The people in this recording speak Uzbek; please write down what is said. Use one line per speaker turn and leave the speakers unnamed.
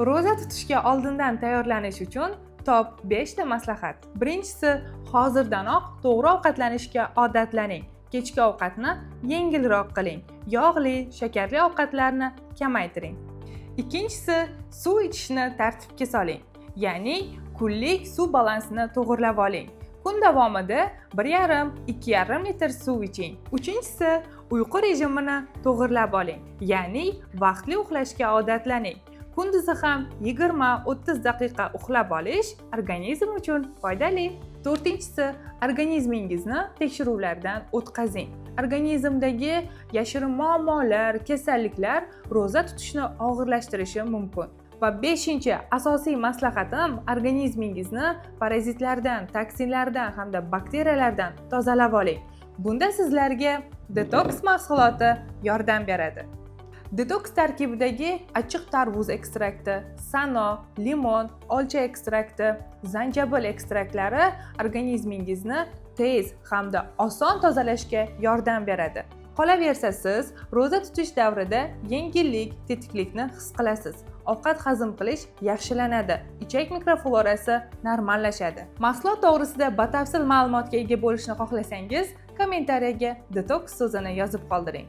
Ro'za tutishga oldindan tayyorlanish uchun top 5 ta maslahat. Birinchisi, hozirdanoq to'g'ri ovqatlanishga odatlaning. Kechki ovqatni yengilroq qiling. Yog'li, shakarli ovqatlarni kamaytiring. Ikkinchisi, suv ichishni tartibga soling. Ya'ni kunlik suv balansini to'g'irlab oling. Kun davomida 1,5-2,5 litr suv iching. Uchinchisi, uyqu rejimini to'g'irlab oling. Ya'ni vaqtli uxlashga odatlaning. Kunduzi ham 20-30 daqiqa uxlab olish organizm uchun foydali. To'rtinchisi, organizmingizni tekshiruvlardan o'tkazing. Organizmdagi yashirin muammolar, kasalliklar ro'za tutishni og'irlashtirishi mumkin. Va beshinchi asosiy maslahatim: organizmingizni parazitlardan, toksinlardan hamda bakteriyalardan tozalab oling. Bunda sizlarga Detox mahsuloti yordam beradi. Detox tarkibidagi achchiq tarvuz ekstrakti, sano, limon, olcha ekstrakti, zanjabil ekstraktlari organizmingizni tez hamda oson tozalashga yordam beradi. Qolaversa, siz ro'za tutish davrida yengillik, tetiklikni his qilasiz. Ovqat hazm qilish yaxshilanadi, ichak mikroflorasi normallashadi. Mahsulot to'g'risida batafsil ma'lumotga ega bo'lishni xohlasangiz, kommentariyaga "detoks" so'zini yozib qoldiring.